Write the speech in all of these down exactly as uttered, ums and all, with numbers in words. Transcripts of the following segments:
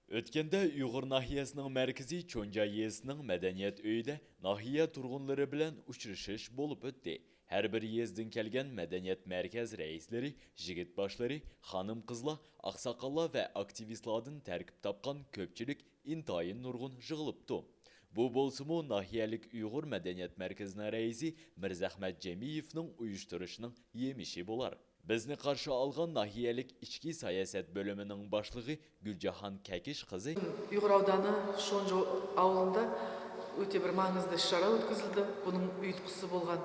ئۆتكەندە ئۇيغۇر ناھىيەسىنىڭ مەركىزى چونجا يېزىسىنىڭ مەدەنىيەت ئۆيىدە ناھىيە تۇرغۇنلىرى بىلەن ئۇچرىشىش بولۇپ ئۆتتى. ھەر بىر يېزىدىن كەلگەن مەدەنىيەت مەركەز رەئىسلىرى، يىگىت باشلىرى، خانىم-قىزلار، ئاقساقاللار ۋە ئاكتىۋىستلاردىن تەركىب تاپقان كۆپچىلىك ئىنتايىن نۇرغۇن يىغىلىپتۇ. بۇ بولسىمۇ ناھىيەلىك ئۇيغۇر مەدەنىيەت مەركىزىنىڭ رەئىسى مىرزەھمەت جەمىيېۋنىڭ ئۇيۇشتۇرۇشىنىڭ يېمىشى بولار. بىزنى قارشى ئالغان ناھىيەلىك ئىچكى ساياسەت بۆلۈمىنىڭ باشلىقى گۈلجاھان كەكىش قىزى، ئۇيغۇر ئاۋدانى شونجو ئاۋۇلىندا ئۆتە بىر ماڭىزلىق ئىش-چارا ئۆتكۈزۈلدى. بۇنىڭ ئۇيۇتقۇسى بولغان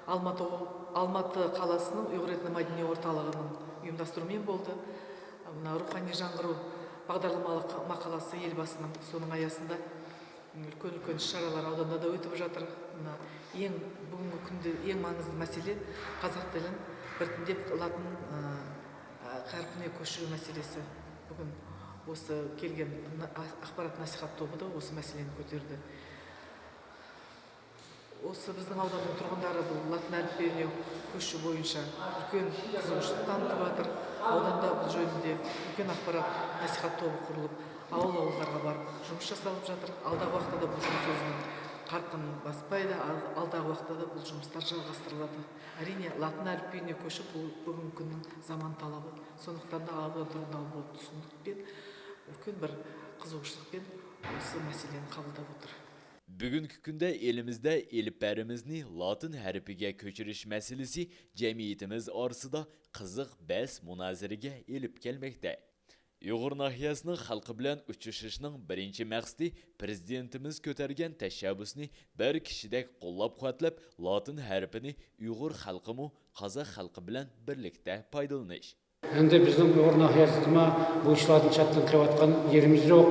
ئالماتى، ئالماتى قالاسىنىڭ ئۇيغۇر ئېتنو مەدەنىي ئورتالىقىنىڭ ئۇيۇمداشتۇرۇشى بولدى. مۇنا روھانىي جاڭغۇرۇۋ باغدارلىمىلىق ماقالىسى ئېلباسىنىڭ، شۇنىڭ ئاياسىندا ئۈلكەن-ئۈلكەن ئىش-چارىلار ئاۋداندا دا ئۆتۈپ باراتىدۇ. مانا ئەڭ بۈگۈنكى كۈندە ئەڭ ماڭىزلىق مەسىلە قازاق تىلىنى بىردىنلەپ لاتىن، ئە، ھەرپىنى كۆچۈرۈش مەسىلىسى. بۈگۈن ئۇسى كەلگەن ئاخبارات ناسىھەت توپىدا ئۇسى مەسىلىنى كۆتۈردى. ئۇسى بىزنىڭ ئاۋداننىڭ تۇرغۇنلىرى بۇ لاتىن ھەرپىنى كۆچۈرۈش بويىچە ئۈلكەن قىزىقچىلىق تانىتىۋاتىدۇ. ئاۋداندا بۇ جەھەتتە ئۈلكەن ئاخبارات ناسىھەت توپى قۇرۇلۇپ، ئاۋۇل-ئاۋۇللارغا بارىپ جۇمۇش جاسىلىپ ياتىدۇ. ئالدىغۇ ۋاقىتتا بۇ جۇمۇش ئۆزىنىڭ قارقىنىنى باسىدۇ. ئال-، ئالدىغۇ ۋاقىتتا بۇ جۇمۇشلار جارلاشتۇرۇلىدۇ. ئەرىنى لاتىن ھەرپىنى كۆچۈرۈش بۇ بۈگۈنكى كۈننىڭ زامان تالىپى. شۇنىڭلىقتىن ئاۋۇل تۇرغۇنلار بۇ تۈسۈنۈپ، ئۈلكەن بىر قىزىقچىلىق بىلەن ئۇسى مەسىلىنى قابىللاپ ئولتۇر. بۈگۈنكى كۈندە ئېلىمىزدە ئېلىپبەرىمىزنى لاتىن ھەرپىگە كۆچۈرۈش مەسىلىسى جەمئىيىتىمىز ئارىسىدا قىزىق بەس-مۇنازىرىگە ئېلىپ كەلمەكتە. ئۇيغۇر ناھىيەسىنىڭ خەلقى بىلەن ئۇچرىشىشنىڭ بىرىنچى مەقسىتى پىرېزىدېنتىمىز كۆتەرگەن تەشەببۇسنى بىر كىشىدەك قوللاپ-قۇۋۋەتلەپ، لاتىن ھەرپىنى ئۇيغۇر خەلقىمۇ قازاق خەلقى بىلەن بىرلىكتە پايدىلىنىش. ئەمدى بىزنىڭ ئۇيغۇر ناھىيەسىدىمۇ بۇ ئىشلاردىن چەتتىن قېلىۋاتقان يېرىمىز يوق.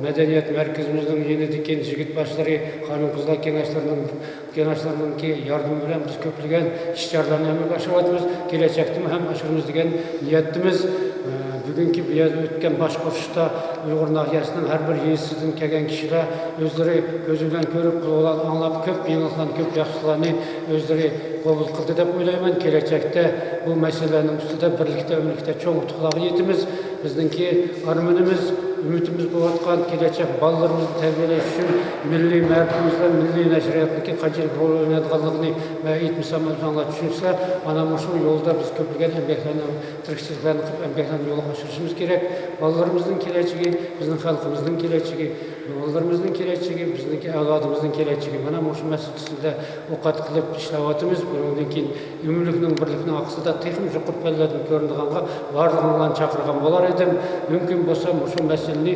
مەدەنىيەت مەركىزىمىزنىڭ يېنىدىكى يىگىت باشلىرى، خانىم-قىزلار كېڭەشلىرىنىڭ، كېڭەشلىرىنىڭكى ياردىمى بىلەن بىز كۆپلىگەن ئىش-چارىلارنى ئەمەلگە ئاشۇرۇۋاتىمىز. كېلەچەكتىمۇ ھەم ئاشۇرىمىز دېگەن نىيەتتىمىز. ئە، بۈگۈنكى بۇ يەردە ئۆتكەن باش قوشۇشتا ئۇيغۇر ناھىيەسىنىڭ ھەر بىر يېزىسىدىن كەلگەن كىشىلەر ئۆزلىرى كۆزى بىلەن كۆرۈپ، قۇلىقى بىلەن ئاڭلاپ، كۆپ يېڭىلىقلارنى، كۆپ ياخشىلىقلارنى ئۆزلىرى قوبۇل قىلدى دەپ ئويلايمەن. كېلەچەكتە بۇ مەسىلىلەرنىڭ ئۈستىدە بىرلىكتە، ئۆملۈكتە چوڭ ئۇتۇقلارغا يېتىمىز. بىزنىڭكى ئارمىنىمىز، ئۈمىدىمىز بولۇۋاتقان كېلەچەك بالىلىرىمىزنى تەربىيەلەش ئۈچۈن مىللىي مەرىپىتىمىز بىلەن مىللىي نەشرىياتنىڭكى قانچىلىك رول ئوينايدىغانلىقىنى مەن ئېيتمىسام، ئۆزۈڭلار چۈشىنىسىلەر. مانا مۇشۇ يولدا بىز كۆپلىگەن ئەمگەكلەرنى، تىرىكچىلىكلەرنى قىلىپ، ئەمگەكلەرنى يولغا ئاشۇرۇشىمىز كېرەك. بالىلىرىمىزنىڭ كېلەچىكى، بىزنىڭ خەلقىمىزنىڭ كېلەچىكى، ئوغۇللىرىمىزنىڭ كېلەچىكى، بىزنىڭكى ئەۋلادىمىزنىڭ كېلەچىكى. مانا مۇشۇ مەسىلە ئۈستىدە ئوقەت قىلىپ ئىشلەۋاتىمىز. بۇنىڭدىن كېيىن ئۆمۈرلۈكنىڭ بىرلىكىنىڭ ئارقىسىدا تېخىمۇ يۇقىرى پەللىلەردىن كۆرۈنىدىغانغا بارلىقىڭلارنى چاقىرغان بولار ئىدىم. مۇمكىن بولسا مۇشۇ مەسىلىنى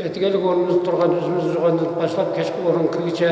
ئەتىگەنلىك ئورنىمىزدا تۇرغان ئۆزىمىز ئۇرغاندىن باشلاپ كەچكى ئورۇنغا كىرگۈچە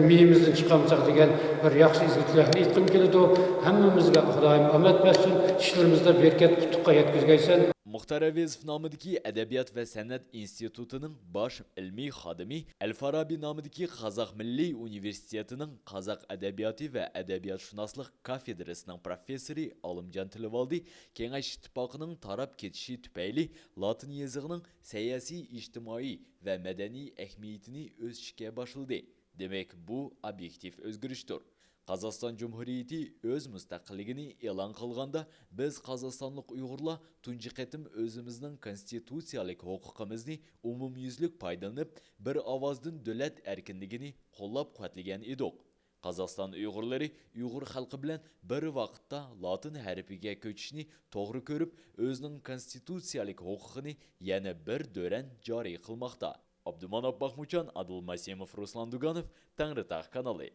مېيىمىزدىن چىقارمىساق دېگەن بىر ياخشى ئىزگۈ تىلەكنى ئېيتقۇم كېلىدۇ. ھەممىمىزگە خۇدايىم ئامەت بەرسۇن، ئىشلىرىمىزدا بەرىكەت، ئۇتۇققا يەتكۈزگەيسەن. مۇختار ئەۋەزوف نامىدىكى ئەدەبىيات ۋە سەنئەت ئىنستىتۇتىنىڭ باش ئىلمىي خادىمى، ئەل فارابى نامىدىكى قازاق مىللىي ئۇنىۋېرسىتېتىنىڭ قازاق ئەدەبىياتى ۋە ئەدەبىياتشۇناسلىق كافېدرىسىنىڭ پروفېسسورى ئالىمجان تىلىۋالدى كېڭەش ئىتتىپاقىنىڭ تاراپ كېتىشى تۈپەيلى لاتىن يېزىقىنىڭ سىياسىي، ئىجتىمائىي ۋە مەدەنىي ئەھمىيىتىنى ئۆز ئىچىگە باشلىدى. دېمەك، بۇ ئوبيېكتىپ ئۆزگىرىشتۇر. قازاقىستان جۇمھۇرىيىتى ئۆز مۇستەقىللىكىنى ئېلان قىلغاندا، بىز قازاقىستانلىق ئۇيغۇرلار تۇنجى قېتىم ئۆزىمىزنىڭ كونستىتۇتسىيەلىك ھوقۇقىمىزنى ئومۇميۈزلۈك پايدىلىنىپ، بىر ئاۋازدىن دۆلەت ئەركىنلىكىنى قوللاپ-قۇۋۋەتلىگەن ئىدۇق. قازاقىستان ئۇيغۇرلىرى ئۇيغۇر خەلقى بىلەن بىر ۋاقىتتا لاتىن ھەرپىگە كۆچۈشنى توغرا كۆرۈپ، ئۆزىنىڭ كونستىتۇتسىيەلىك ھوقۇقىنى يەنە بىر دۆرەن جارى قىلماقتا. ئابدۇماناپ ماخمۇتجان، ئادىل ماسىموف، رۇسلان دۇگانوف، تەڭرىتاغ كانىلى.